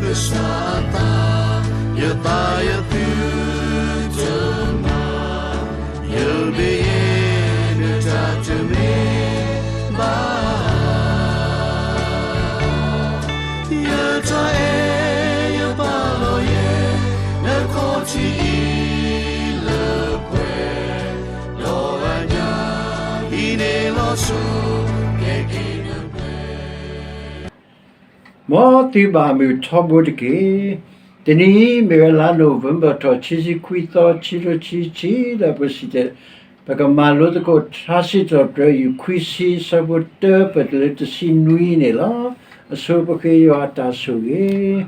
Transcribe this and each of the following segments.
ကစၢ်အသး, ယသးယသုတမၤ, ယမ့ၢ်ယဲ နတၢ်တမ့ၢ်ဘၣ်. ယတၢ်အဲၣ်ယပာ်လီၤယဲ နခီၣ်ထံးအံၤလၢပှဲၤ, ဒီးအညၣ်အံၤန့ၣ်လီၤစိၤ ကဲက့ၤနပှဲၤ မ်သုဘၣ်မုာ်ထီဘိတက့ၢ်. တနံၤအံၤ မ့ၢ်ဝဲလါ November ထီၣ် ခံဆံခွံသီ ခံကထိခံဆံခံ ဒီးပစံးတၢ် ပကမၤလိသကိး ထါစံးထီၣ်ပတြၢၤ အယူၢ်ခွံဆံ အဆၢဖိတၢ ပတုၤလၢတဆံနွံန့ၣ်လီၤ. အဆိပဃ့ယွၤအတၢ်ဆိၣ်ဂ့ၤ.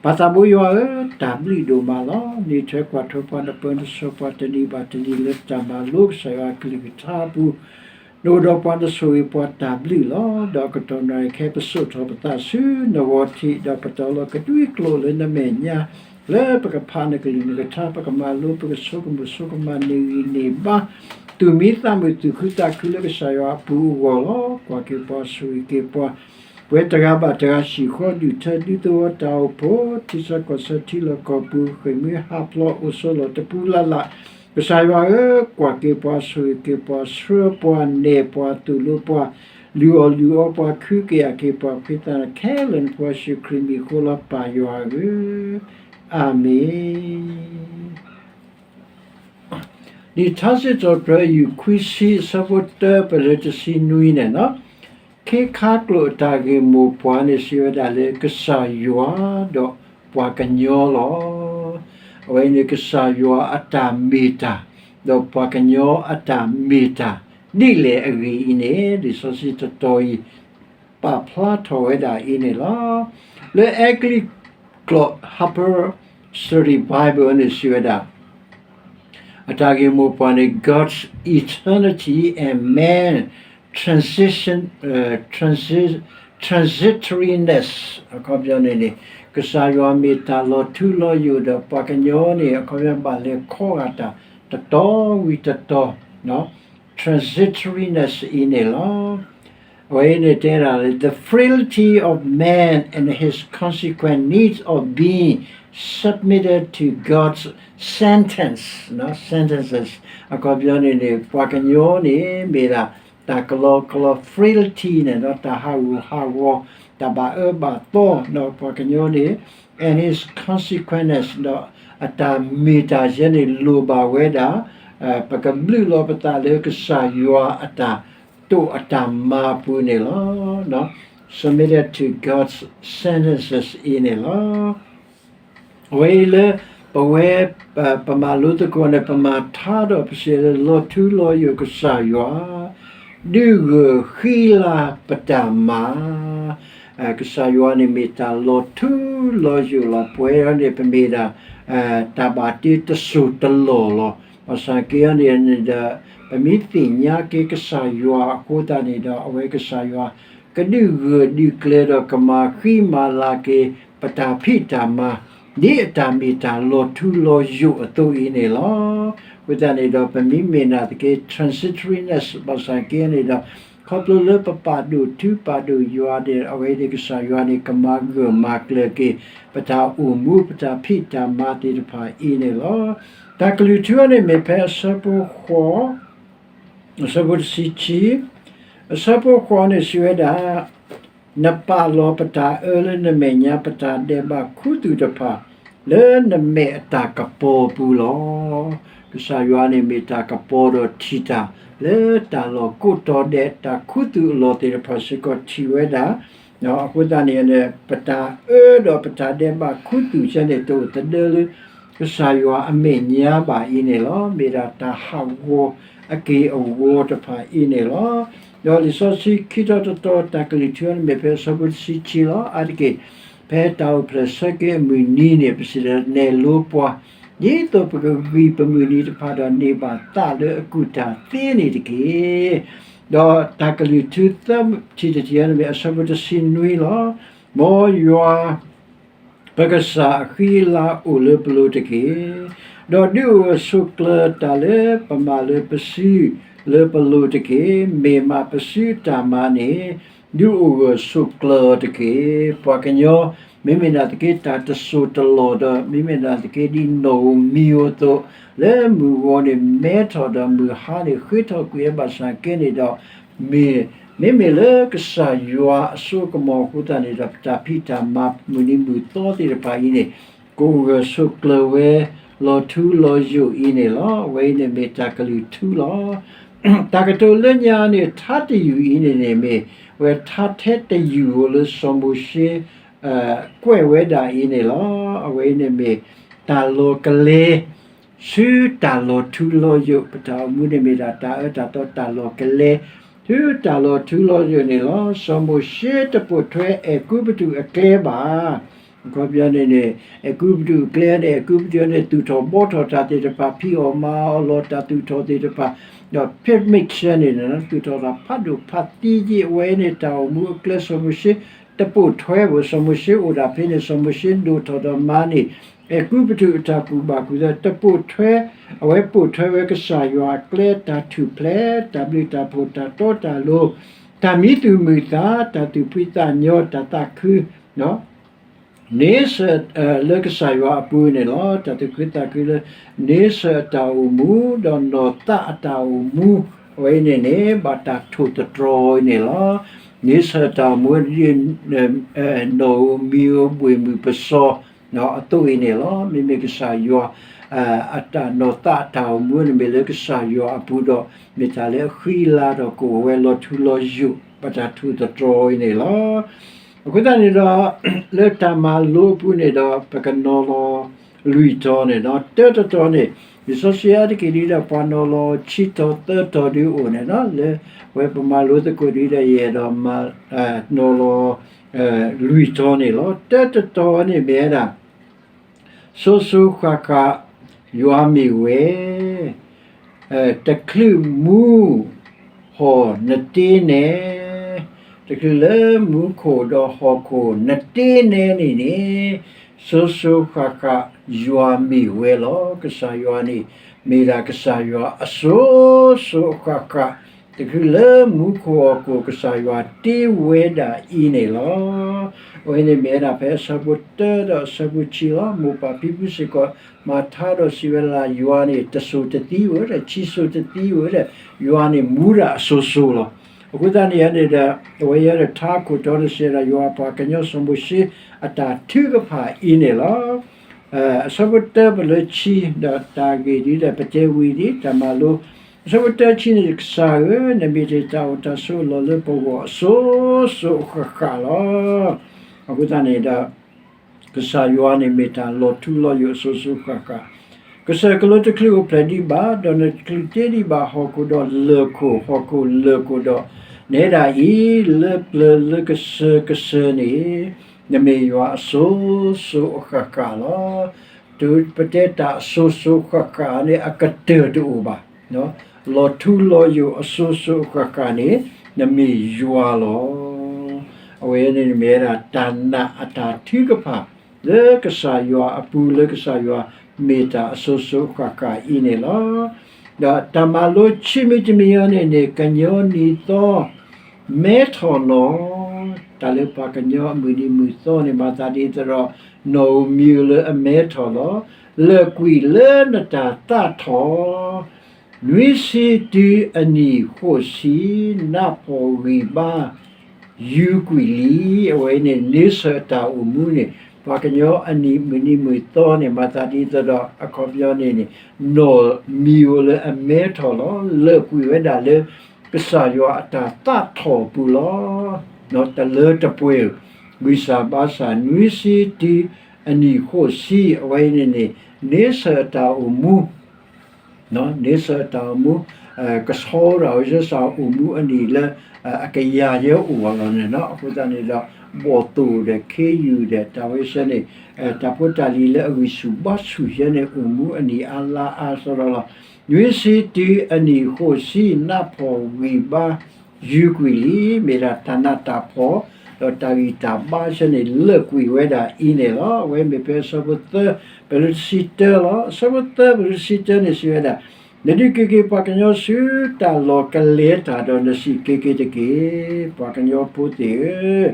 ပၢ်သးဘိယွၤဧၢ, တၢ်ဘျုးဒိၣ်မးလီၤ. နအံးထွဲကွၢ်ထွဲပှၤနပၢၤနစီၤပှၤတနံၤဘၣ်တနံၤလၢတၢ်မၤလိကစၢ်ယွၤအကလုၢ်ကထါအပူၤ နအိၣ်ဒီးပှၤ နဆိၣ်ဂ့ၤပှၤ တၢ်ဘျုးလီၤ. ဒီးအကတီၢ်နၣ်ရံၣ်ခဲအံၤ ပစိာ်ထီၣ်ပသးဆူနဂီၢ်ထံး, ဒီးပတီၢ်လီၤကဒွံကျိာ်လၢနမဲာ်ညါ, လၢပကဖးနကလုၢ်နကထါ, ပကမၤလိ, ပကဆိကမိၣ်ဆိကမးန့ၢ်ဂံၢ်န့ၢ်ဘါ, သူၣ်မံသးမုာ် သူၣ်ခုသးခုလၢကစၢ်ယွၤအပူၤအဂီၢ်လီၤ. ကွၢ်က့ၤပှၤ ဆိၣ်ဂ့ၤက့ၤပှၤ, ပဝဲတဂၤဘၣ်တဂၤ ဟံၣ်ဃီဒုၣ်ထၢ ဒူသဝီတၢ်အိၣ်ဖှိၣ် ထံဆၢကီၢ်ဆၢ ထံလီၢ်ကီၢ်ပူၤ ဃ့ၢ်မှံဟးဖျိး အိၣ်ဆိးလီၢ်တပူၤလၢ်လၢ်, ကစၢ်ယွၤဧၢ, ကွၢ်က့ၤပှၤ ဆိၣ်ဂ့ၤက့ၤပှၤ ဆှၢပှၤ နဲၣ်ပှၤ သိၣ်လိပှၤ လုၢ်အီၣ်လုၢ်အီပှၤ ခုကယာ်က့ၤပှၤ ဖှံသးခဲလၢာ် နဖိယ့ၣ်ၡူးခရံာ်မံၤအဃိလီၤ ပၢ်ယွၤဧၢ, အၤမ့ၣ်. လံာ်ထါစံးထီၣ်ပတြၢၤ အယူၢ်ခွံဆံ အဆၢဖိတၢ ပတုၤလၢတဆံနွံန့ၣ်လီၤ. ခ့ခါကျိာ်အတၢ်ဂ့ၢ်မိၢ်ပှၢ်န့ၣ် စံးဝဲဒၣ်လၢ ကစၢ်ယွၤဒီးပှၤကညီလီၤ. အဝဲအံၤန့ၣ် ကစၢ်ယွၤအတၢ်မ့ၢ်တၢ် ဒီးပှၤကညီအတၢ်မ့ၢ်တၢ် ဒ်လဲၣ်အဂ့ၢ်အံၤန့ၣ် လံာ်စီဆှံတတီၤအံၤ ပာ်ဖျါထီၣ်ဝဲဒၣ်အံၤန့ၣ်လီၤ. လၢအဲကလံးကျိာ် Harper Study Bible န့ၣ် စံးဝဲဒၣ် အတၢ်ဂ့ၢ်မိၢ်ပှၢ်န့ၣ် God's eternity and man transition, transi- transitoriness အခီပညီန့ၣ်န့ၣ် ကစၢ်ယွၤမ့ၢ်တၢ်လီၤထူလီၤယိာ်ဒီး ပှၤကညီန့ၣ် အခီပညီဘၣ်လဲၤခီဂာ်တၢ် တတီၤဝံၤတတီၤ transitoriness အံၤန့ၣ်လီၤ. အဝဲအံၤန့ၣ်တဲဒၣ်လၢ the frailty of man and his consequent needs of being submitted to God's sentence, sentences အခီပညီန့ၣ်န့ၣ် ပှၤကညီန့ၣ် မ့ၢ်ဒၣ်တၢ်ကလီကလီ frailty န့ၣ်ဒီး တၢ်ဟးဂူာ်ဟးဂီၤ တၢ်ဘၣ်အၢဘၣ်သီ ပှၤကညီန့ၣ် and his consequences ဒီးအတၢ်မ့ၢ်တၢ်ယဲန့ၣ် လိၣ်ဘၣ်ဝဲဒၣ် ပကဘျုးလီၤပသးလၢကစၢ်ယွၤအတၢ်တိာ်အတၢ်မၤအပူၤန့ၣ်လီၤ. Submitted to God's sentences အံၤန့ၣ်လီၤ. အဝဲအံၤလၢ ပဝဲ ပမၤလိသကိးန့ၣ် ပမၤထါဒီးပစံးလၢ လီၤထူလီၤယိာ်ကစၢ်ယွၤ ဒုးဂၢၢ်ဃံလၤပတၢ်မၤ ကစၢ်ယွၤန့ၣ်မ့ၢ်တၢ်လီၤထူလီၤယိာ်လီၤ. ပဝဲန့ၣ် ပမ့ၢ်ဒၣ် တၢ်ဘၣ်တ့တစိၢ်တလီၢ်လီၤ. ဘၣ်ဆၣ်က့န့ၣ်ဒီး ပမ့ၢ်သ့ၣ်ညါက့ၤကစၢ်ယွၤအဃိသတးန့ၣ်ဒီး အဝဲကစၢ်ယွၤ ကဒုးဂၢၢ်ဒုးကျၢၤဒီး ကမၤဃံမၤလၤက့ၤ ပတၢ်ဖံးတၢ်မၤ ဒ်အတၢ်မ့ၢ်တၢ်လီၤထူလီၤယိာ်အသိးအံၤန့ၣ်လီၤ. အဃိသတးန့ၣ်ဒီး ပမ့ၢ်မ့ၢ်နာ်သက့ transitoriness ဘၣ်ဆၣ်က့န့ၣ်ဒီး ခီဖျိလၢပပာ်ဒိၣ်ထူပာ်ဒိၣ်ယွၤဒီး အဝဲန့ၣ်ကစၢ်ယွၤန့ၣ် ကမၤဂၢၢ်မၤကျၢၤက့ၤ ပတၢ်အိၣ်မူ ပတၢ်ဖံးတၢ်မၤသ့ၣ်တဖၣ်အံၤန့ၣ်လီၤ. တၢ်ကလုၢ်ထူအံၤန့ၣ်မ့ၢ်ဖဲအဆၢဖိဃိး အဆၢဖိတဆံခံ, အဆၢဖိဃိးန့ၣ်စံးဝဲဒၣ်, နပာ်လီၤပတၢ်အၢလၢနမဲာ်ညါ ပတၢ်ဒဲးဘးခူသူၣ်တဖၣ် လၢနမဲာ်အတၢ်ကပီၤပူၤလီၤ. ကစၢ်ယွၤန့ၣ်မ့ၢ်တၢ်ကပီၤဒီးထံၣ်တၢ် လၢတၢ်လီၢ်ကိးတီၤဒဲး တၢ်ခူသူၣ်အလီၢ်သ့ၣ်တဖၣ်စ့ၢ်ကီးထံၣ်ဝဲဒၣ် အဃိသတးန့ၣ် ပတၢ်အၢဒီးပတၢ်ဒဲးဘးခူသူၣ်စဲန့ၣ် တအိၣ်သဒၢလၢ ကစၢ်ယွၤအမဲာ်ညါဘၣ်အံၤန့ၣ်လီၤ. မ့ၢ်ဒၣ်တၢ်ဟးဂီၤအက့ၢ်အဂီၤတဖၣ်အံၤန့ၣ်လီၤ. ဒီးလံာ်စီဆှံခံတီၤတတီၤ တၢ်ကလုၢ်ထူန့ၣ်မ့ၢ်ဖဲအဆၢဖိတဆံခံလီၤ. အါတက့ၢ် ဖဲတၢ်အိၣ်ဖျဲၣ်ဆၢက့ၤအမုၢ်နံၤန့ၣ် ပစံးလၢနဲၣ်လိပှၤ ဒ်သိးပကဂံၢ်ပမုၢ်နံၤတဖၣ်ဒီး န့ၢ်ဘၣ်သးလၢအကူၣ်တၢ်သ့န့ၣ်တက့ၢ်. ဒီးတၢ်ကလုၢ်ထူသၢထံၣ်တထံၣ်န့ၣ်မ့ၢ်အဆၢဖိတဆံနွံလီၤ. မ်ယွၤ ပကစၢ်အဃံအလၤအိၣ်လၢပလိၤတက့ၢ်. ဒီးဒုးအိၣ်ဂၢၢ်ဆိးကျၢၤတၢ်လၢပမၤလၢပစုလၢပလိၤတက့ၢ်. မ့ၢ်မးပစုအတၢ်မၤန့ၣ် ဒုးအိၣ်ဂၢၢ်ဆိးကျၢၤအီၤတက့ၢ်. ပှၤကညီ မ့မ့ၢ်နာ်သက့တၢ်တစိၢ်တလီၢ်ဒီး မ့မ့ၢ်နာ်သက့ဒ်နီၣ်ဧိၤမံၤဧိၤအသိး, လၢမုၢ်ဂီၤန့ၣ်မဲထီၣ်ဒီးမုၢ်ဟါန့ၣ်ဃ့ထီၣ်ကွံာ်ဝဲဘၣ်ဆၣ်က့န့ၣ်ဒီး, မ့မ့ၢ်လၢကစၢ်ယွၤအစိအကမီၤအဃိသတးန့ၣ်ဒီး ပတၢ်ဖံးတၢ်မၤမုၢ်နံၤမုၢ်သီသ့ၣ်တဖၣ်အံၤန့ၣ် ကအိၣ်ဂၢၢ်ဆိးကျၢၤဝဲ လီၤထူလီၤယိာ်အံၤန့ၣ်လီၤ. အဝဲအံၤန့ၣ်မ့ၢ်တၢ်ကလုၢ်ထူလီၤ. တၢ်ကတိၤလၢညါန့ၣ် ထါတယုၢ်အံၤန့ၣ်န့ၣ်မ့ၢ် ဝဲထါထဲတယုၢ်ဧိၤလၢစီၤမိၤၡ့ ကွဲးဝဲဒၣ်အံၤန့ၣ်လီၤ. အဝဲအံၤန့ၣ်မ့ၢ် တၢ်လီၤကလဲ ဆူတၢ်လီၤထူလီၤယိာ် ပတၢ်အိၣ်မူန့ၣ်မ့ၢ်ဒၣ်တၢ်အၢတၢ်သီတၢ်လီၤကလဲ ဆူတၢ်လီၤထူလီၤယိာ်န့ၣ်လီၤ. စီၤမိၤၡ့တပိာ်ထွဲအဲၤကူပတူးအကျဲဘၣ်. အခီပညီန့ၣ်န့ၣ် အဲၤကူပတူးအကျဲန့ၣ် အဲၤကူပတူးန့ၣ်သူၣ်ထီၣ်ဘှီထီၣ်တၢ်သ့ၣ်တဖၣ် ဖံးအီၣ်မၤအီၣ်လီၤတၢ်သူၣ်ထီၣ်သ့ၣ်တဖၣ်, ဒီး picnic ဆဲန့ၣ် သူၣ်ထီၣ်တၢ်ဖးဒိၣ်ဖးသံယ့ၣ် အဝဲန့ၣ်တၢ်အိၣ်မူအကျဲစီၤမိၤၡ့ တပိာ်ထွဲဘၣ် စီၤမိၤၡ့အိၣ်ဒၣ်ဖဲန့ၣ် စီၤမိၤၡ့ဒိၣ်ထီၣ်ဒီးမၤန့ၢ် အဲၤကူပတူးအတၢ်ကူၣ်ဘၣ်ကူၣ်သ့ တပိာ်ထွဲ, အဝဲပိာ်ထွဲဝဲကစၢ်ယွၤအကျဲတၢ်ထူၣ်ဖျဲး တၢ်ဘျုးတၢ်ဖှိၣ်တၢ်တီတၢ်လိၤ တၢ်မံသူၣ်မုာ်သး တၢ်သူၣ်ဖှံသးညီ တၢ်သးခု န့ဆၢၣ် လၢကစၢ်ယွၤအပူၤန့ၣ်လီၤ. တၢ်သူၣ်ခုသးခုလၢ န့ဆၢၣ်အတၢ်အိၣ်မူ ဒီးနီၢ်သးအတၢ်အိၣ်မူ အဝဲအံၤန့ၣ်န့ၣ် ဘၣ်တၢ်ထိၣ်သတြီၤအံၤန့ၣ်လီၤ. န့ဆၢၣ်အတၢ်အိၣ်မူ နီၣ်ဧိၤမံၤဧိၤဘှ့ၣ်မုၢ်ပစီၤ အသိးအံၤန့ၣ်လီၤ. မ့မ့ၢ်ကစၢ်ယွၤ အတၢ်နီၢ်သးအတၢ်အိၣ်မူန့ၣ်မ့ၢ်လၢကစၢ်ယွၤအပူၤဒီး မ့ၢ်တၢ်လၢအဃံအလၤဒီးကအိၣ်ဝဲလီၤထူလီၤယိာ် ဘၣ်တၢ်ထိၣ်သတြီၤအံၤန့ၣ်လီၤ. အဃိသတးန့ၣ်ဒီး လၢတၢ်မၤလိအပူၤန့ၣ်ဒီး ပကနီၤလီၤလွံၢ်တီၤန့ၣ်ဒီး တၢတတီၤန့ၣ် လံာ်စီဆှံအါတက့ၢ်ဒ်ဒီး ပှၤနီၤလီၤဆံတီၤသၢတီၤဒုအိၣ်န့ၣ်ဒီး လၢဝဲပမၤလိသကိးဒ်ဒီး ယအဲၣ်ဒိးမၤ နီၤလီၤ လွံၢ်တီၤန့ၣ်လီၤ. တၢတတီၤန့ၣ်မ့ၢ်ဝဲဒၣ် စိၤစိၤဃၣ်ဃၣ် ယွၤမ့ၢ်ဝဲ တချုးမူဟီၣ်နတ့နဲ, တချုးလၢမူခိၣ်ဒီးဟီၣ်ခိၣ်နတ့နဲန့ၣ်န့ၣ်, စိၤစိၤဃၣ်ဃၣ် ယွၤမ့ၢ်ဝဲလီၤ. ကစၢ်ယွၤန့ၣ် မ့ၢ်ဒၣ်ကစၢ်ယွၤအစိၤစိၤဃၣ်ဃၣ်, တချုးလၢမူခိၣ်ဟီၣ်ခိၣ် ကစၢ်ယွၤတ့ဝဲဒၣ်အံၤန့ၣ်လီၤ. အဝဲန့ၣ်မ့ၢ်ဝဲဒၣ်ဖဲအဆၢဖိတၢဒီးအဆၢဖိခံလီၤ. မိၢ်ပၢ်ဖံဖုစ့ၢ်ကီး မၤထါဒီးစံးဝဲဒၣ် ယွၤန့ၣ် တစိၤတသံဝဲဒီး ခံစိၤတသံဝဲဒီး ယွၤန့ၣ်မူဒၣ်အစိၤစိၤလီၤ. အဃိသတးန့ၣ်န့ၣ်ဒီး အဝဲယဲဒီးထါခိၣ်တီန့ၣ်စံးဝဲဒၣ် ယွၤပှၤကညီစီၤမိၤၡ့အတၢ်ထုကဖၣ်အံၤန့ၣ်လီၤ. အဆၢဖိတၢပလၢခံ ဒီးတၢ်ဂ့ၢ်ဒ်ဒီးပတဲဝံၤဒ်တၢ်မၤလိ အဆၢဖိတၢခံန့ၣ် ကစၢ်ဧၢ, နမ့ၢ်တၢ်အိၣ်တၢ်ဆိးအလီၢ်လၢပဂီၢ်အစိၤစိၤအဃၣ်ဃၣ်လီၤ. အဃိသတးန့ၣ်ဒီး ကစၢ်ယွၤန့ၣ်မ့ၢ်တၢ်လီၤထူလီၤယိာ်အစိၤစိၤဃၣ်ဃၣ်, ကစၢၢ်ကလိတချုးအိၣ်ဖျဲၣ်ဒံးဘၣ်, ဒီးနတချုးတ့ဒံးဘၣ်ဟီၣ်ခိၣ်ဒီးလၢၢ်ခိၣ်, ဟီၣ်ခိၣ်လၢၢ်ခိၣ်ဒီး, နဲဒၣ်အံၤ လၢပျၢၤလၢကစၢၢ်ကစၢၢ်န့ၣ် နမ့ၢ်ယွၤအစိၤစိၤအဃၣ်ဃၣ်လီၤ. တုၤပတဲတၢ်အစိၤစိၤဃၣ်ဃၣ်န့ၣ် အကတၢၢ်တအိၣ်ဘၣ်, လီၤထူလီၤယိာ်အစိၤစိၤအဃၣ်ဃၣ်န့ၣ် နမ့ၢ်ယွၤလီၤ. အဝဲန့ၣ်မ့ၢ်ဝဲဒၣ်တၢ်နာ်အတၢ်ထုကဖၣ် လၢကစၢ်ယွၤအပူၤ လၢကစၢ်ယွၤမ့ၢ်တၢ်အစိၤစိၤအဃၣ်ဃၣ်အံၤန့ၣ်လီၤ. ဒီးတၢ်မၤလိခံမံၤတမံၤအံၤန့ၣ်န့ၣ် ကညီနံၤသီ မဲထီၣ်နီၢ်, တၢ်လၢပှၤကညီအမုၢ်နံၤမုၢ်သီန့ၣ် မၤသးဒ်သိးဒီး နီၣ်ဧိၤမံၤဧိၤလၢအမဲထီၣ်လီၤ. လၢာ်ကွံာ်လၢနတၢ်သးထီၣ် နွံဆံတုၤအနံၣ်ဃိးဆံ နးဖှီၣ်ဂံၢ်ဘါ ယူၤကွံာ်လံ. အဝဲန့ၣ် န့ဆၢၣ်တၢ်အိၣ်မူန့ၣ် ပှၤကညီအနံၣ်မုၢ်နံၤမုၢ်သီန့ၣ် မၤသးဒ်သိးဒီး အခီပညီန့ၣ်န့ၣ် နီၣ်မံၤဧိၤလၢအမဲထီၣ်လီၤ. လၢာ်ကွံာ်ဝဲဒၣ်လၢ ကစၢ်ယွၤအတၢ်သးထီၣ်အပူၤလီၤ. တလၢတပှဲၤဧိၤ, ဘၣ်ဆၣ်ဘၣ်ဆၣ် နွံဆံတုၤအနံၣ်ဃိးဆံ အဝဲအံၤန့ၣ်န့ၣ် န့ဆၢၣ်အတၢ်အိၣ်မူ န့ဆၢၣ်အတၢ်အိၣ်မူ ကဆှီဝဲဒၣ်အီၤ ယဲစၢ်အိၣ်မူအနံၣ်လၢ အကယၤယဲအိၣ်အလီၢ်န့ၣ်လီၤ. အဃိသတးန့ၣ်ဒီး ဘီၣ်သိၣ်ဒီးခ့ယုၢ်ဒီး တၢ်ဝဲဆၢန့ၣ် တၢ်ဖိတၢ်လံၤလၢအဂံၢ်ဆူၣ်ဘါဆူၣ်ယဲန့ၣ် အိၣ်မူအနံၣ်အါလါအါစရီလီၤ. နွံဆံတုၤအနံၣ်ဃိးဆံ နးဖှီၣ်ဂံၢ်ဘါ ယူၤကွံာ်လံ. မ့ၢ်ဒၣ်တၢ်နးတၢ်ဖှီၣ် ဒီးတၢ်ဂံၢ်တၢ်ဘါဆၢန့ၣ် လၢာ်ကွံာ်ဝဲဒၣ်အံၤန့ၣ်လီၤ. အဝဲမ့ၢ်ဖဲအဆၢဖိသၢ ပလၢတဆံတၢလီၤ. အဆၢဖိသၢပလၢတဆံတၢန့ၣ် စံးဝဲဒၣ်, နဒုးက့ၤက့ၤပှၤကညီဆူတၢ်လီၢ်ကလဲၤတၢ်ဒီး နစံးက့ၤက့ၤတက့ၢ်. ပှၤကညီဖိသ့ၣ်ဧၢ,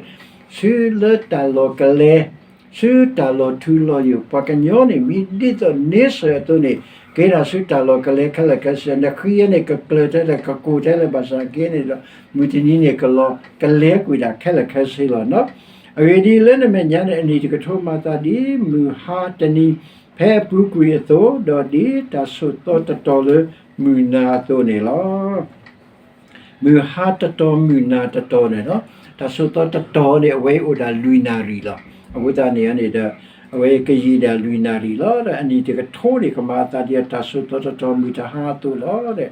ဆူလၢတၢ်လီၢ်ကလဲၤ ဆူတၢ်လီၤထူလီၤယိာ်, ပှၤကညီန့ၣ် မ့ၢ်ဒ်သိးန့ဆၢၣ်အသိးန့ၣ် ကဟဲဒၣ်ဆူတၢ်လီၢ်ကလဲၤခဲလၢာ်ခဲဆ့, နဃံယဲန့ၣ် ကကျၢၤထဲလဲၣ် ကကိၢ်ထဲလဲၣ် ဘၣ်ဆၣ်ကဟဲန့ၣ်ဒီး မုၢ်တနံၤန့ၣ် ကလီၤကလဲၤကွံာ်ဒၣ်ခဲလၢာ်ခဲဆ့လီၤ. အဂ့ၢ်ဒ်အံၤ, လၢနမဲာ်ညါန့ၣ် အနံၣ်တကထိမၤသးဒ်မုၢ်ဟါတနံၤ ဖဲအပူၤကွံာ်အသိး, ဒီးဒ်တၢ်ဆိးသီတတီၤလၢမုၢ်နၤအသိးန့ၣ်လီၤ. မုၢ်ဟါတတီၤ မုၢ်နၤတတီၤန့ၣ်လီၤ. တၢ်ဆိးသီတတီၤန့ၣ် အဝဲအိၣ်ဒၣ်လွံၢ်နၣ်ရံၣ်လီၤ. အဃိသတးန့ၣ်န့ၣ်ဒီး အဝဲကယံာ်ဒၣ်လွံၢ်နၣ်ရံၣ်လီၤ. ဒီးအနံၣ်တကထိန့ၣ် ကမၤအသးဒ်တၢ်ဆိးသီတတီၤ မုၢ်တဟါအသိးလီၤ.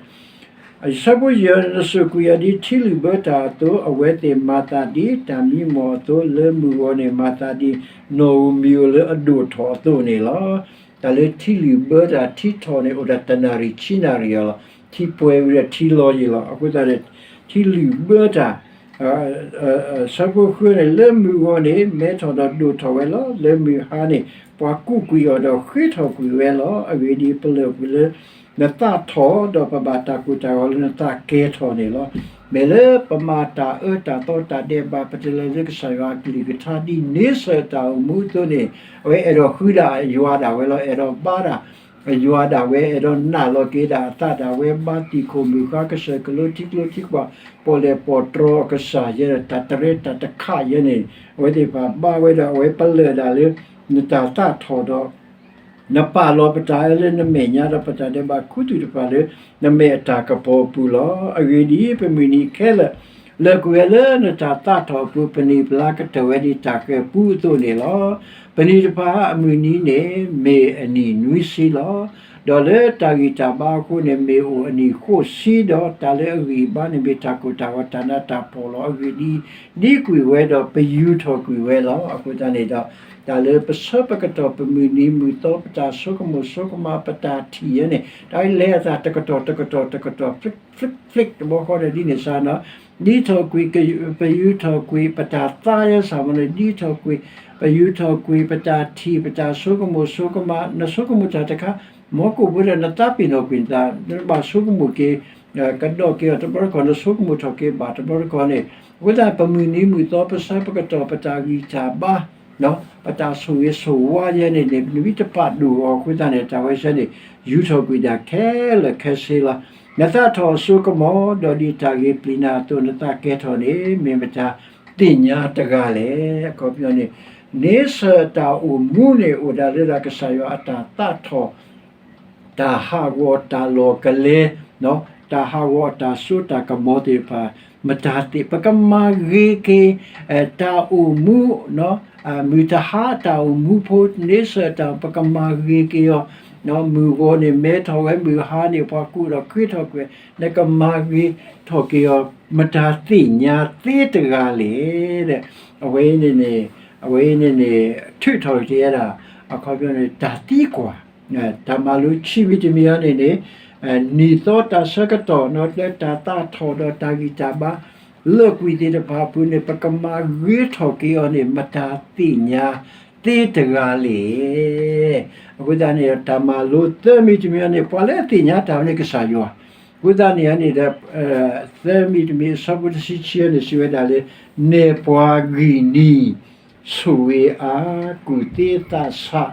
အဆၢဖိယဲၢ်န့ၣ် နစိာ်ကွံာ်အီၤဒ် ထံလုၣ်ဘၢတၢ်အသိး, အဝဲသ့ၣ်မၤသးဒ်တၢ်မံမီၢ်အသိး, လၢမုၢ်ဂီၤန့ၣ် မၤသးဒ်နီၣ်ဧိၤမံၤဧိၤလၢအဒိၣ်ထီၣ်အသိးန့ၣ်လီၤ. တၢ်လၢထံလုၣ်ဘၢတၢ်ထံထီၣ်န့ၣ် အိၣ်ဒၣ်တနၣ်ရံၣ်ဆံနၣ်ရံၣ်အလီၤ. ထံပှဲၤဝံၤဒီးထံလီၤယံၤလီၤ. အဃိသတးန့ၣ် ထံလုၣ်ဘၢတၢ် ဆၢဖိဃုန့ၣ် လၢမုၢ်ဂီၤန့ၣ် မဲထီၣ်ဒီးဒိၣ်ထီၣ်ဝဲလီၤ. လၢမုၢ်ဟါန့ၣ် ပှၤကူးကွံာ်အီၤဒီးဃ့ထီၣ်ကွံာ်ဝဲလီၤ. အဂ့ၢ်ဒ်အံၤ, ပလၢၢ်ကွံာ်လၢနသးထီၣ်, ဒီးပဘၣ်တၢ်ကိၢ်တၢ်ဂီၤလၢနသးကဲၤထီၣ်န့ၣ်လီၤ. မ့ၢ်လၢပမၤတၢ်အၢတၢ်သီတၢ်ဒဲးဘး ပတလဲၤလၢကစၢ်ယွၤအကလုၢ်ကထါဒ်န့ဆၢၣ်တၢ်အိၣ်မူအသိးန့ၣ်, အဝဲအဲၣ်ဒိးဃုဒၣ်ယွၤဒၣ်ဝဲလီၤ. အဲၣ်ဒိးဘါဒၣ်ယွၤဒၣ်ဝဲ, အဲၣ်ဒိးနာ်လီၤက့ၤဒၣ်အသးဒၣ်ဝဲ, ဘါသံၣ်ခိၣ်မုၢ်ဃါ ကစၢၢ်ကလိ ထံကျိထံကွၢ် ပီၣ်လဲၣ်ပီၣ်တြီၤအကစၢ်ယဲ, တၢ်တရဲတၢ်တခးယဲန့ၣ် အဝဲသ့ၣ်တဖၣ်ဘါဝဲဒီး အဝဲပလၢၢ်ဒၣ်လၢ နတၢ်သးထီၣ်ဒီး နပာ်လီၤပတၢ်အၢလၢနမဲာ်ညါဒီး ပတၢ်ဒဲးဘးခူသူၣ်တဖၣ်လၢ နမဲာ်အတၢ်ကပီၤအပူၤလီၤ. အဂ့ၢ်ဒ်အံၤ, ပမုၢ်နံၤခဲလၢာ် လၢာ်ကွံာ်ဝဲလၢနတၢ်သးထီၣ်အပူၤ, ပနံာ်ပလါကတၢၢ်ဝဲဒ်တၢ်ဃဲၤပူအသိးန့ၣ်လီၤ. ပနံၤတဖၣ်အမုၢ်နံၤန့ၣ် မ့ၢ်အနံၣ်နွံဆံလီၤ. ဒီးလၢတၢ်ဂံၢ်တၢ်ဘါအဃိန့ၣ် မ့ၢ်အိၣ်အနံၣ်ဃိးဆံဒီး တၢ်လၢအဂံၢ်အဘါန့ၣ် မ့ၢ်တၢ်ကိၢ်တၢ်ဂီၤ တၢ်နးတၢ်ဖှီၣ်လီၤ. အဂ့ၢ်ဒ်အံၤ, ဒ်ကွံာ်ဝဲဒီးပယူၤထီၣ်ကွံာ်ဝဲလီၤ. အဃိသတးန့ၣ်ဒီး တၢ်လၢပဆၢပကတီၢ် ပမုၢ်နံၤမုၢ်သီ ပတၢ်ဆိကမိၣ်ဆိကမး ပတၢ်ထံၣ်ယဲန့ၣ် တၢ်လဲၤအသးတကတီၢ်တကတီၢ်တကတီၢ် ဖျ့ဖျ့ဖျ့ တဘျီဃီဒီးဒ်န့ၣ်စ့ၢ်နီၤ, ဒ်ထီၣ်ကွံာ် ပယူၤထီၣ်ကွံာ် ပတၢ်သါယဲစ့ၢ်မ့ၢ်န့ၣ် ဒ်ထီၣ်ကွံာ် ပယူၤထီၣ်ကွံာ် ပတၢ်ထံၣ် ပတၢ်ဆိကမိၣ်ဆိကမး, နဆိကမိၣ်တၢ်တခါ မ့ၢ်ကိၣ်ဘိဒီးနသးပ့ၤနီၣ်ကွံာ်နသး နဘၣ်ဆိကမိၣ်က့ၤ ကဒီးက့ၤအီၤတဘျီတခီၣ် နဆိကမိၣ်ထီၣ်က့ၤဘၣ်တဘျီတခီၣ်န့ၣ်, အဃိသတး ပမုၢ်နံၤမုၢ်သီ ပဆၢပကတီၢ် ပတၢ်ဂံၢ်တၢ်ဘါ ပတၢ်ဆိၣ်ဂ့ၤဆိၣ်ဝါယဲန့ၣ်န့ၣ် နမ့ၢ်တပာ်ဒိၣ်အီၤအဃိသတးန့ၣ် တၢ်ဝဲဆၢန့ၣ် ယူၤထီၣ်ကွံာ်ဒၣ်ခဲလၢာ်ခဲဆ့လီၤ. နသးထီၣ်အစိကမီၤ ဒီးဒ်တၢ်ဂ့ၤပျံၤနၤအသိး နသးကဲထီၣ်န့ၣ် မ့ၢ်မတၤသ့ၣ်ညါတဂၤလဲၣ်. အခီပညီန့ၣ် န့ဆၢၣ်တၢ်အိၣ်မူန့ၣ် အိၣ်ဒၣ်လၢဒၣ်ကစၢ်ယွၤအတၢ်သးထီၣ် တၢ်ဟးဂီၤတၢ်လီၢ်ကလဲၤ, တၢ်ဟးဂီၤအတၢ်စိတၢ်ကမီၤသ့ၣ်တဖၣ် မတၤသ့ၣ် ပကမၤဂ့ၤက့ၤ တၢ်အိၣ်မူ မုၢ်တဟါတၢ်အိၣ်မူဖိ န့ဆၢၣ်တၢ် ပကမၤဂ့ၤက့ၤအီၤ, မုၢ်ဂီၤန့ၣ် မဲထီၣ်ဝဲ မုၢ်ဟါန့ၣ် ပှၤကူးဒီးဃ့ထီၣ်ကွံာ် နကမၤဂ့ၤထီၣ်က့ၤအီၤ မတၤသ့ၣ်ညါသ့တဂၤလဲၣ်. အဝဲအံၤန့ၣ်န့ၣ် အဝဲအံၤန့ၣ်န့ၣ် ထုးထီၣ်က့ၤဝဲဒၣ် အခီပညီန့ၣ် တၢ်သံကွၢ် တၢ်မၤလိခံမံၤတမံၤအံၤန့ၣ်န့ၣ် နံၣ်သီတၢ်ဆၢကတီၢ် လၢတၢ်သးထီၣ်ဒီးတၢ်ဂံၢ်တၢ်ဘါ လၢာ်ကွံာ်သ့ၣ်တဖၣ်အပူၤန့ၣ် ပကမၤဂ့ၤထီၣ်က့ၤအီၤန့ၣ် မတၤသ့ၣ်ညါသ့တဂၤလဲၣ်. အဃိသတးန့ၣ် တၢ်မၤလိသၢမံၤတမံၤအံၤန့ၣ် ပှၤလၢအသ့ၣ်ညါတၢ်ဝဲန့ၣ်ကစၢ်ယွၤ, အဃိသတးန့ၣ်န့ၣ်ဒီး သၢမံၤတမံၤ အဆၢဖိတဆံခံန့ၣ် စံးဝဲဒၣ်လၢ နဲၣ်ပှၤဂံၢ်နံၤ ဆိၣ်ဂ့ၤအါ ကူၣ်သ့သးဆး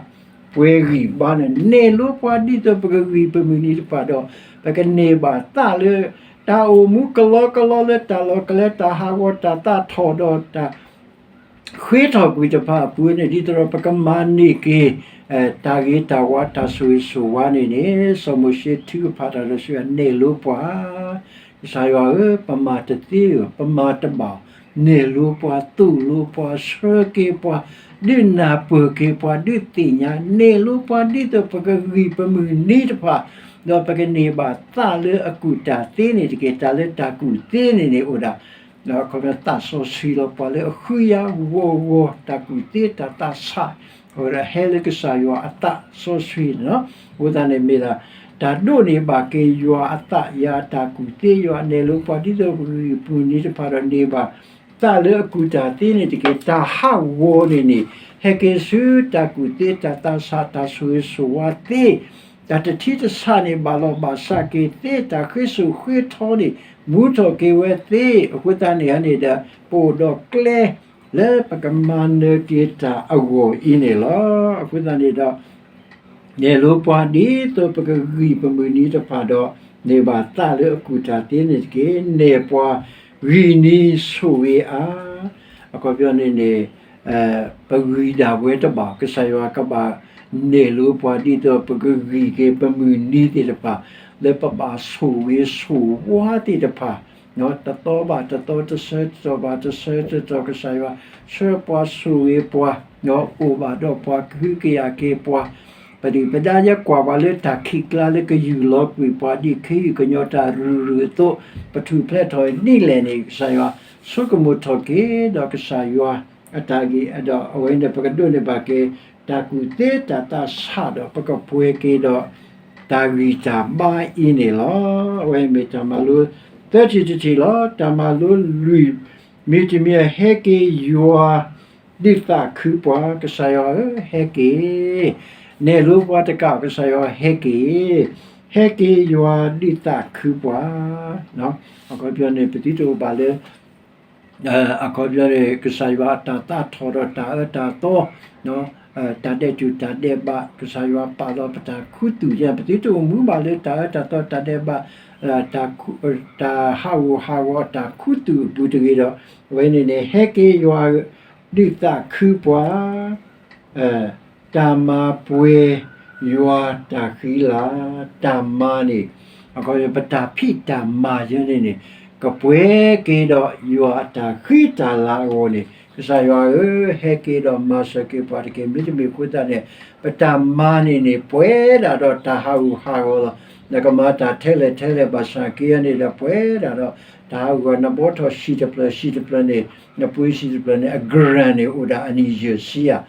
ပှဲၤဂံၢ်ဘါန့ၣ် နဲၣ်လိပှၤ ဒ်သိးပကဂံၢ်ပမုၢ်နံၤတဖၣ်ဒီး ပကန့ၢ်ဘၣ်သးလၢ တၢ်အိၣ်မူကလီကလီလၢတၢ်လီၢ်ကလဲၤ တၢ်ဟးဂီၤ တၢ်သးထီၣ်ဒီးတၢ် ဃ့ထီၣ်ကွံာ်တဖၣ်အပူၤန့ၣ် ဒ်သိးဒီးပကမၤန့ၢ်က့ၤ တၢ်ဂ့ၤတၢ်ဝါ တၢ်ဆိၣ်ဂ့ၤဆိၣ်ဝါန့ၣ်န့ၣ် စီၤမိၤၡ့ထုကဖၣ်တၢ်ဒီးစံး နဲၣ်လိပှၤ ကစၢ်ယွၤဧၢ, ပမၤတသ့ဧၢ, ပမၤတဘၣ်ဧၢ, နဲၣ်လိပှၤ သိၣ်လိပှၤ ဆှၢက့ၤပှၤ ဒုးနၢ်ပၢၢ်က့ၤပှၤ ဒုးသ့ၣ်ညါ နဲၣ်လိပှၤ ဒ်သိးပကဂံၢ်ပမုၢ်နံၤတဖၣ် ဒီးပကန့ၢ်ဘၣ်သးလၢအကူၣ်တၢ်သ့န့ၣ်တက့ၢ်. တၢ်လၢတၢ်ကူၣ်သ့န့ၣ်န့ၣ်အိၣ်ဒၣ် အခီပညီသးစီဆှံလီၤ. ပှၤလၢအဃုယၤဂီၤဂီၤ တၢ်ကူၣ်သ့တၢ်သးဆး အဝဲဒၣ်ဟဲလၢကစၢ်ယွၤအသးစီဆှံန့ၣ်လီၤ. အဃိသတးန့ၣ်မ့ၢ်ဒၣ် တၢ်ဒိးန့ၢ်ဘၣ်က့ၤယွၤအသး ယွၤအတၢ်ကူၣ်သ့ ယွၤအနဲၣ်လိပှၤ ဒ်သိးပကဂံၢ်ပမုၢ်နံၤတဖၣ်ဒီးန့ၢ်ဘၣ် သးလၢအကူၣ်တၢ်သ့န့ၣ်တက့ၢ်. တၢ်ဟးဂီၤန့ၣ်န့ၣ် ဟဲက့ၤဆူတၢ်ကူၣ်သ့ တၢ်သးဆး တၢ်ဆိၣ်ဂ့ၤဆိၣ်ဝါသ့ တၢ်တထံတဆးန့ၣ် ဘၣ်လီၤဘၣ်စးက့ၤသ့ တၢ်ဃ့ဆိၣ်ဃ့ထီန့ၣ် မူထီၣ်က့ၤဝဲသ့. အဃိသတးန့ၣ်န့ၣ်ဒီး ပအိၣ်ဒီးကျဲ လၢပကမၤနၢၤက့ၤတၢ်အဂီၢ်အံၤန့ၣ်လီၤ. အဃိသတးန့ၣ်ဒီး နဲၣ်လိပှၤဒ်သိးပကဂံၢ်ပမုၢ်နံၤတဖၣ်ဒီး န့ၢ်ဘၣ်သးလၢအကူၣ်တၢ်သ့န့ၣ်တက့ၢ်. နဲၣ်ပှၤဂံၢ်နံၤဆိၣ်ဂ့ၤအါ. အခီပညီန့ၣ်န့ၣ် ပဂံၢ်ဒၣ်ဝဲတဘၣ်, ကစၢ်ယွၤကဘၣ်နဲၣ်လိပှၤဒ်သိးပကဂံၢ်က့ၤပမုၢ်နံၤသ့ၣ်တဖၣ် လၢပဘၣ်ဆိၣ်ဂ့ၤဆိၣ်ဝါသ့ၣ်တဖၣ် တသီဘၣ်တသီ, တဆၢတတီၢ်ဘၣ်တဆၢတတီၢ်, ကစၢ်ယွၤဆှၢပှၤဆိၣ်ဂ့ၤပှၤ, အိၣ်ဘၣ်ဒီးပှၤကဟုကယာ်က့ၤပှၤ, ပဒုၣ်ပဒါယဲကွၢ်ပှၤလၢတၢ်ခံးကျါလၢကယူၢ်လီၤကွံာ်ပှၤ ဒ်ခ့ယုၢ်ကညီတၢ်ရုၢ်ရုၢ်အသိး, ပထူၣ်ဖျဲးထီၣ်ဒ်လဲၣ်န့ၣ် ကစၢ်ယွၤဆိကမိၣ်ထီၣ်က့ၤဒီးကစၢ်ယွၤအတၢ်ဂ့ၢ်, ဒီးအဝဲန့ၣ် ပကဒိးန့ၢ်ဘၣ်က့ၤ တၢ်ကူၣ်သ့တၢ်သးဆးဒီး ပကပှဲၤက့ၤဒီး တၢ်ဂံၢ်တၢ်ဘါအံၤန့ၣ်လီၤ. အဝဲမ့ၢ်တၢ်မၤလိသၢထံၣ်တထံၣ်လီၤ. တၢ်မၤလိလွံၢ်, မ့တမ့ၢ်ဟဲက့ၤယွၤဒုးသးခုပှၤ, ကစၢ်ယွၤဧၢ, ဟဲက့ၤ, နဲၣ်လိပှၤတကး ကစၢ်ယွၤဟဲက့ၤ, ဟဲက့ၤယွၤဒုးသးခုပှၤ, အခီပညီန့ၣ် ပသုတအိၣ်ဘၣ်လၢ အခီပညီန့ၣ် ကစၢ်ယွၤအတၢ်သးထီၣ်ဒီးတၢ်အၢတၢ်သီ, တၢ်ဒဲးတူၢ်တၢ်ဒဲးဘး, ကစၢ်ယွၤပာ်လီၤပတၢ်ခူသူၣ်ယဲ, ပသုတအိၣ်မူဘၣ်လၢတၢ်အၢတၢ်သီတၢ်ဒဲးဘး, တၢ်ဟးဂူာ်ဟးဂီၤအတၢ်ခူသူၣ်အပူၤတဂ့ၤဒီး, အဝဲန့ၣ်န့ၣ် ဟဲက့ၤယွၤဒုးသးခုပှၤ တၢ်မၤပှဲၤယွၤတၢ်ဃံလၤ, တၢ်မၤန့ၣ် အခီပညီပတၢ်ဖံးတၢ်မၤယဲန့ၣ်န့ၣ် ကပှဲၤက့ၤဒီးယွၤအတၢ်ဃံတၢ်လၤအဂီၢ်န့ၣ် ကစၢ်ယွၤဧၢ, ဟဲက့ၤဒီးမၤစၢၤက့ၤပှၤတက့ၢ်. မ့တမ့ၢ်အဃိသတးန့ၣ် ပတၢ်မၤန့ၣ်န့ၣ် ပှဲၤဒၣ်ဒီးတၢ်ဟးဂူာ်ဟးဂီၤလီၤ. နကမၤတၢ်ထဲလဲၣ်ထဲလဲၣ်ဘၣ်ဆၣ်က့န့ၣ်ဒီး ပှဲၤဒၣ်ဒီးတၢ်ဟးဂူာ်ဟးဂီၤ, နဘှီထီၣ်ဟံၣ်တဖျၢၣ်ဟံၣ်တဖျၢၣ်န့ၣ်, နပှ့ၤဟံၣ်တဖျၢၣ်န့ၣ် အ grant န့ၣ် အိၣ်ဒၣ်အနံၣ်ယဲၢ်ဆံယဲၢ်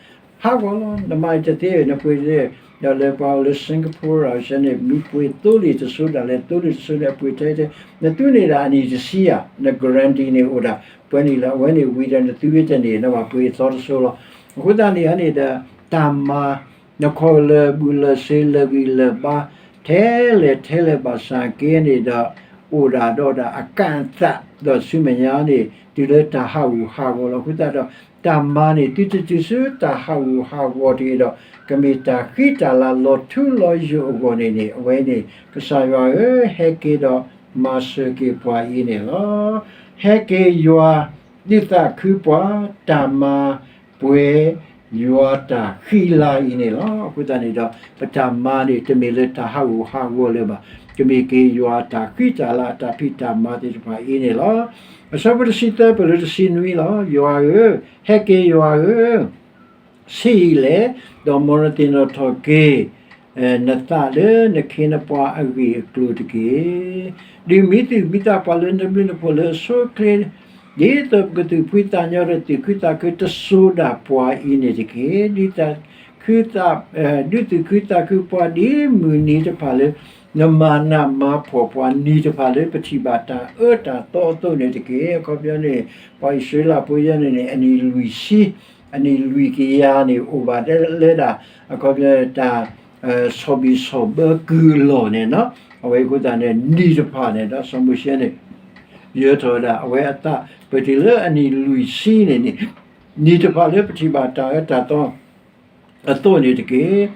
ဟးဂီၤလီၤ. နမၤအံၤတသ့ နပှ့ၤတသ့, ဒီးလၢပှၤအိၣ်လၢ Singapore အံၤန့ၣ် မ့ၢ်ပှ့ၤသိလ့ၣ်တစိၤဒၣ်လဲာ် သိလ့ၣ်တစိၤန့ၣ် အပှ့ၤထဲထဲ နသူန့ၢ်ဒၣ်အနံၣ်တဆံယဲၢ်, န guarantee န့ၣ်အိၣ်ဒၣ်, ပှဲၤနံၣ်လၢအဝဲန့ၣ်ဝံၤဒီး နသူဝဲတန့ၢ် နဘၣ်ပှ့ၤအသီတစိၤလီၤ. အဃိသတးန့ၣ်န့ၣ်ဒီး တၢ်မၤ နခီလၢာ်ဘူးလၢာ်စ့လၢာ်ဂံၢ်လၢာ်ဘါ ထဲလဲၣ်ထဲလဲၣ်ဘၣ်ဆၣ်က့န့ၣ်ဒီး အိၣ်ဒၣ်ဒီးဒၣ်အကၣ်အသး ဒီးဆူမဲာ်ညါန့ၣ် တုၤလၢတၢ်ဟးဂူာ်ဟးဂီၤလီၤ. အဃိသတးဒီး တၢ်မၤန့ၣ် သုတတုၤဆူတၢ်ဟးဂူာ်ဟးဂီၤတဂ့ၤဒီး ကမ့ၢ်တၢ်ဃံတၢ်လၤလီၤထူလီၤယိာ်အဂီၢ်န့ၣ်န့ၣ် အဝဲန့ၣ် ကစၢ်ယွၤဧၢ, ဟဲက့ၤဒီးမၤစၢၤက့ၤပှၤအံၤန့ၣ်လီၤ. ဟဲက့ၤယွၤဒုးသးခုပှၤ, တၢ်မၤပှဲၤယွၤတၢ်ဃံလၤအံၤန့ၣ်လီၤ. အဃိသတးန့ၣ်ဒီး ပတၢ်မၤန့ၣ် တမ့ၢ်လၢတၢ်ဟးဂူာ်ဟးဂီၤလၢၤဘၣ်, ကမ့ၢ်က့ၤယွၤအတၢ်ဃံတၢ်လၤအတၢ်ဖံးတၢ်မၤသ့ၣ်တဖၣ်အံၤန့ၣ်လီၤ. အဆၢဖိတဆံသၢ ပလၢတဆံနွံလီၤ. ယွၤဧၢ, ဟဲက့ၤယွၤဧၢ ဆံးအံၤလဲၣ်, ဒီးမ်နသ့ၣ်နီၣ်ထီၣ်က့ၤ နသးလၢနခ့နပှၤအဂ့ၢ်အကျိၤတက့ၢ်. ဒုးမံသူၣ်မံသးပှၤလၢနဘျုးနဖှိၣ်လၢအဆိအချ့, ဒ်သိးပကသူၣ်ဖှံသးညီဒီးသူၣ်ခုသးခုတစိၤဒၣ်ပှၤအံၤန့ၣ်တက့ၢ်. ဒုးသူၣ်ခုသး, ဒုးသူၣ်ခုသးခုပှၤဒ်မုၢ်နံၤတဖၣ်လၢ နမၤနးမၤဖှီၣ်ပှၤနံၤတဖၣ်လၢပထံၣ်ဘၣ်တၢ်အၢတၢ်သီအသိးန့ၣ်တက့ၢ်. အခီပညီန့ၣ် ပှၤအံၣ်စရ့လးဖိယဲန့ၣ်န့ၣ် အနံၣ်လွံၢ်ဆံ, အနံၣ်လွံၢ်ကယၤန့ၣ် အိၣ်ဘၣ်လၢဒၣ် အခီပညီတၢ် ဆီၣ်ဘံၣ်ဆီၣ်ဘၢကုၢ်အလီၢ်န့ၣ်လီၤ. အဝဲအဃိသတးန့ၣ် နံၤတဖၣ်န့ၣ်ဒီးစီၤမိၤၡ့န့ၣ် ယၢၤထီၣ်ဝဲဒၣ် အဝဲအသး ပတုၤလၢအနံၣ်လွံၢ်ဆံန့ၣ်န့ၣ် နံၤတဖၣ်လၢပထံၣ်ဘၣ်တၢ်အၢတၢ်သီ အသိးန့ၣ်တက့ၢ်.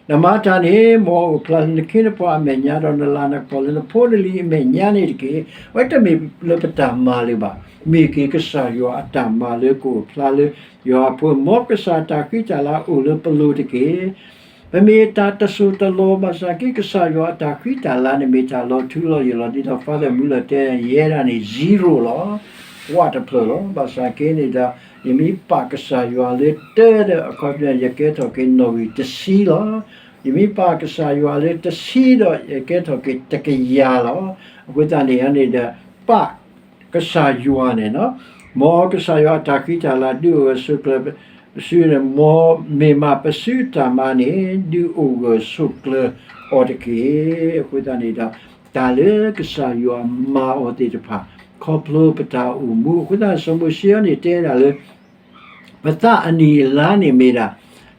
နမၤတၢ်န့ၣ် မ်အအိၣ်ဖျါလၢနခ့နပှၤအမဲာ်ညါ ဒီးနလၤနကပီၤလၢနဖိနလံၤအမဲာ်ညါန့ၣ်တက့ၢ်. အဝဲတမ့ၢ်လၢပတၢ်မၤလၢၤဘၣ်, မ့ၢ်က့ၤကစၢ်ယွၤအတၢ်မၤလၢကအိၣ်ဖျါလၢယွၤအဖိ, မ်ကစၢ်တၢ်ဃံတၢ်လၤအိၣ်လၢပလိၤတက့ၢ်. ပမ့ၢ်တၢ်တစိၢ်တလီၤဘၣ်ဆၣ်က့ ကစၢ်ယွၤအတၢ်ဃံတၢ်လၤန့ၣ်မ့ၢ်တၢ်လီၤထူလီၤယိာ်လီၤ. ဒ်သိး Father Muller တဲ ယဲဒၣ်န့ၣ် zero လီၤ, ဝးတဖျၢၣ်လီၤ. ဘၣ်ဆၣ်က့န့ၣ်ဒီး ယမ့ၢ်ပာ်ကစၢ်ယွၤလၢတၢ်ဒီး အခီပညီ ယကဲထီၣ်က့ၤနီၣ်ဂံၢ်တဆံလီၤ. ယမ့ၢ်ပာ်ကစၢ်ယွၤလၢတဆံဒီး ယကဲထီၣ်က့ၤတကယၤလီၤ. အဃိသတးန့ၣ်န့ၣ်ဒီး ပာ် ကစၢ်ယွၤန့ၣ်လီၤ. မ်ကစၢ်ယွၤအတၢ်ဃံတၢ်လၤဒုးအိၣ်ဂၢၢ်ဆိးကျၢၤ ပစုန့ၣ် မ်မ့ၢ်မးပစုတၢ်မၤန့ၣ် ဒုးအိၣ်ဂၢၢ်ဆိးကျၢၤအီၤတက့ၢ်. အဃိသတးန့ၣ်ဒီး တၢ်လၢကစၢ်ယွၤမၤအီၤသ့ၣ်တဖၣ် ခီဖျိပတၢ်အိၣ်မူ အဃိသတး စီၤမိၤၡ့အံၤန့ၣ်တဲဒၣ်လၢ ပသးအနံၣ်အလါန့ၣ်မ့ၢ်ဒၣ်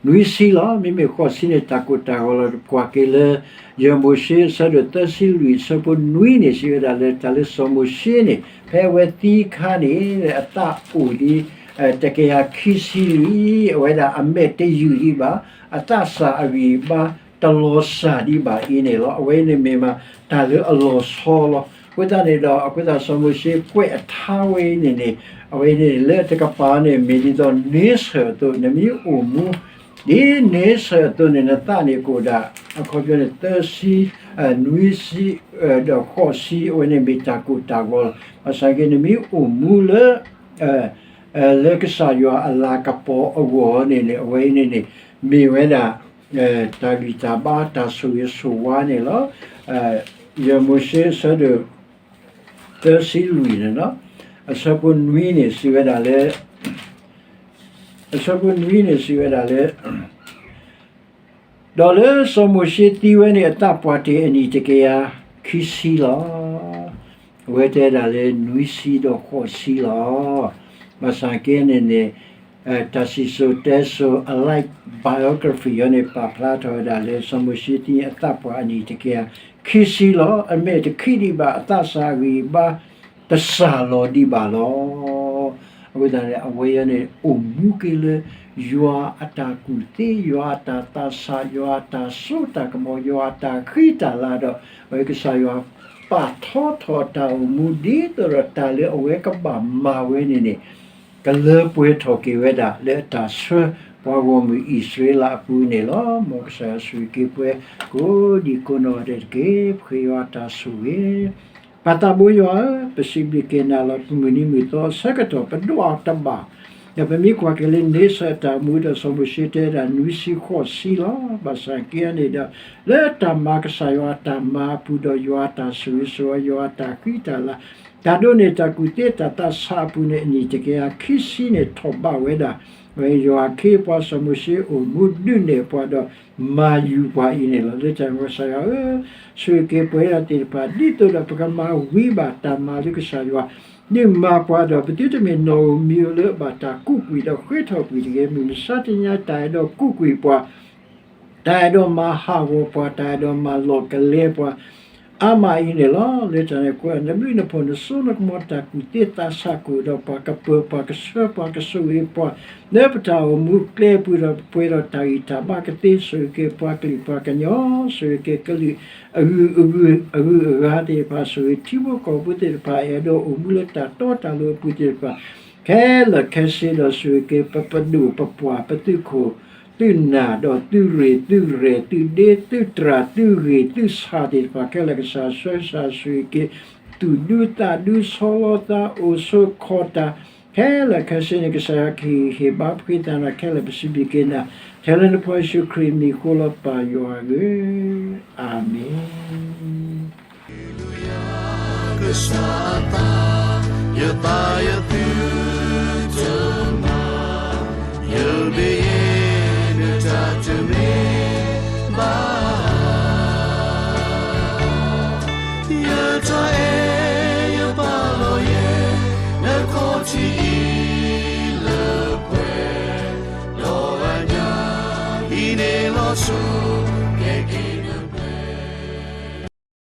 နွံဆံလီၤ. မ့မ့ၢ်ဃိးဆံန့ၣ် တၢ်ကိၢ်တၢ်ဂီၤလီၤ. ပကွၢ်က့ၤလၢ ယဲၢ်မိၤၡ့ အဆၢဒိၣ်သၢဆံလွံၢ် အဆၢဖိနွံန့ၣ် စံးဝဲဒၣ်လၢ တၢ်လၢစီၤမိၤၡ့န့ၣ် ဖဲအဝဲသံအခါန့ၣ် အသးအိၣ်ဒ် တကယၤခံဆံလွံၢ် အဝဲဒၣ်အမဲာ်တယုာ်ဒံးဘၣ်, အသးစၢ်အဂံၢ်အဘါတလီၤစၢ်ဒံးဘၣ်အံၤန့ၣ်လီၤ. အဝဲန့ၣ်မ့ၢ်မးတၢ်လၢအလီၤဆီလီၤ. အဃိသတးန့ၣ်ဒီး အဃိသတးစီၤမိၤၡ့ကွဲးအထါဝဲအံၤန့ၣ်န့ၣ် အဝဲန့ၣ်လၢတကပၤန့ၣ် မ့ၢ်ဒ်သိးန့ဆၢၣ်အသိး နမ့ၢ်အိၣ်မူ ဒ်န့ဆၢၣ်အသိးန့ၣ် နသးန့ၣ်ကအိၣ်ဒၣ် အခီပညီန့ၣ် သၢဆံ, နွံဆံ, ဒီးဃိးဆံ အဝဲန့ၣ်မ့ၢ်တၢ်ကိၢ်တၢ်ဂီၤလီၤ. ဘၣ်ဆၣ်က့ နမ့ၢ်အိၣ်မူလၢ လၢကစၢ်ယွၤအလၤကပီၤအဂီၢ်န့ၣ်န့ၣ် အဝဲအံၤန့ၣ်န့ၣ် မ့ၢ်ဝဲဒၣ် တၢ်ဂံၢ်တၢ်ဘါတၢ်ဆိၣ်ဂ့ၤဆိၣ်ဝါန့ၣ်လီၤ. ယဲၢ်မိၤၡ့အဆၢဒိၣ် သၢဆံလွံၢ်န့ၣ်လီၤ. အဆၢဖိနွံန့ၣ်စံးဝဲဒၣ်လၢ အဆၢဖိနွံန့ၣ်စံးဝဲဒၣ်လၢ ဒီးလၢစီၤမိၤၡ့သံဝဲန့ၣ် အသးပှၢ်တ့ၢ်အနံၣ်တကယၤခံဆံလီၤ. အဝဲတဲဒၣ်လၢနွံဆံဒီးဃိးဆံလီၤ. ဘၣ်ဆၣ်က့န့ၣ်န့ၣ် တၢ်စံၣ်စိၤတဲစိၤ အ light biography အံၤန့ၣ် ပာ်ဖျါထီၣ်ဝဲဒၣ်လၢ စီၤမိၤၡ့သံအသးပှၢ်အနံၣ်တကယၤခံဆံလီၤ. အမဲာ်တခံဒံးဘၣ် အသးစၢ်အဂံၢ်အဘါ တစၢ်လီၤဒံးဘၣ်လီၤ. အဃိသတးန့ၣ် အဝဲအံၤန့ၣ် အိၣ်မူက့ၤလၢ ယွၤအတၢ်ကူၣ်သ့, ယွၤအတၢ်သးဆး, ယွၤအတၢ်စိတၢ်ကမီၤ, ယွၤအတၢ်ဃံတၢ်လၤဒီး အဝဲကစၢ်ယွၤပာ်ထီထီၣ်တၢ်အိၣ်မူ ဒ်သိးဒီးတၢ်လၢအဝဲကဘၣ်မၤဝဲန့ၣ်န့ၣ် ကလၢပှဲၤထီၣ်က့ၤဝဲဒၣ်လၢအတၢ်ဆှၢ ပှၤဂီၢ်မုၢ်အံၣ်စရ့လးအပူၤန့ၣ်လီၤ. မ်ကစၢ်ယွၤဆိၣ်ဂ့ၤက့ၤပှၤကိးဒံးကိးနီၢ်ဂၤဒဲးတက့ၢ်. ပဃ့ယွၤအတၢ်ဆိၣ်ဂ့ၤ ပၢ်သးဘိယွၤဧၢ, ပစံးဘျုးက့ၤနၤလီၤ. ပမုၢ်နံၤမုၢ်သီအဆၢကတီၢ် ပဒွးအီၤတဘၣ်, ဒီးပမ့ၢ်ကွၢ်က့ၤလၢန့ဆၢၣ်အတၢ်အိၣ်မူဒီး စီၤမိၤၡ့တဲဒၣ်နွံဆံဃိးဆံလီၤ. ဘၣ်ဆၣ်က့န့ၣ်ဒီး လၢတၢ်မၤကစၢ်ယွၤအတၢ်မၤအပူၤဒီး ယွၤအတၢ်ဆိၣ်ဂ့ၤဆိၣ်ဝါ, ယွၤအတၢ်ဃံတၢ်လၤ, တၢ်ဒိးန့ၢ်တၢ်ကူၣ်သ့တၢ်သးဆးအပူၤန့ၣ် အနံၣ်တကယၤခံဆံန့ၣ်ထီၣ်ဘးဝဲဒၣ် ဝဲယွၤအခ့အပှၤစီၤမိၤၡ့အိၣ်မူဒုးနဲၣ်ပှၤဒီးမၤယူၤပှၤအံၤန့ၣ်လီၤ. လၢတၢ်န့ၣ်ကစၢ်ယွၤဧၢ, ဆိၣ်ဂ့ၤက့ၤပှၤဒၣ်သ့ၣ်တဖၣ် ဒ်သိးဒီးပကမၤဝံၤဘၣ်တၢ်မၤလၢကစၢ်ယွၤ ဒုးမၤပှၤဒီး ပသုတမ့ၢ်နီၣ်ဧိၤမံၤဧိၤလၢအဘၣ်တၢ်ကူးကွံာ်ဒီးဃ့ထီၣ်ကွံာ်တဂ့ၤ. မုၢ်မဆါတနံၤညါတၢ်အဲၣ်ဒိးကူးကွံာ်ပှၤ တၢ်အဲၣ်ဒိးမၤဟးဂီၤပှၤ တၢ်အဲၣ်ဒိးမၤလီၢ်ကလဲပှၤ အါမးအံၤန့ၣ်လီၤ. လၢတၢ်န့ၣ်ကွၢ် နဘျုးနဖှိၣ်နစိနကမီၤတၢ်ကူၣ်သ့သးဆးကအိၣ်ဒီးပှၤ ကပၢၤပှၤကဆှၢပှၤကဆိၣ်ဂ့ၤပှၤ လၢပတၢ်အိၣ်မူကျဲပူၤဒီး ပပှဲၤဒီးတၢ်ဂံၢ်တၢ်ဘါကသ့ ဆိၣ်ဂ့ၤက့ၤပှၤကလုာ်ပှၤကညီ ဆိၣ်ဂ့ၤက့ၤကလုာ် အဂုၤအဂၤသ့ၣ်တဖၣ် ဆိၣ်ဂ့ၤထံဖိကီၢ်ဖိသ့ၣ်တဖၣ် အဲၣ်ဒိးအိၣ်မူလၢတၢ်တီတၢ်လိၤအပူၤသ့ၣ်တဖၣ် ခဲလၢာ်ခဲဆ့ဒီး ဆိၣ်ဂ့ၤက့ၤပပဒိၣ်ပပှၢ် ပသုးခိၣ်သုးနၢ်ဒီး သုးရ့ၣ်သုးရဲၣ် သုးဒ့သုးတြၢ် သုးဂ့ၢ်သုးဆၣ်သ့ၣ်တဖၣ်ခဲလၢာ် ကစၢ်ဆှၢကစၢ်ဆိၣ်ဂ့ၤက့ၤ သူၣ်ဒူသးဒူ ဆီလီၤသး အိၣ်ဆိးခီၣ်တၢ် ခဲလၢာ်ခဲဆ့န့ၣ် ကစၢ်ယွၤကဟ့ၣ်ဂံၢ်ဟ့ၣ်ဘါပဃ့သးနၤခဲလၢာ် ပစံးဘျုးက့ၤနၤ ထဲလၢနဖိယ့ၣ်ၡူးခရံာ်အမံၤအဃိလီၤ ပၢ်ယွၤဧၢ, အၤမ့ၣ်.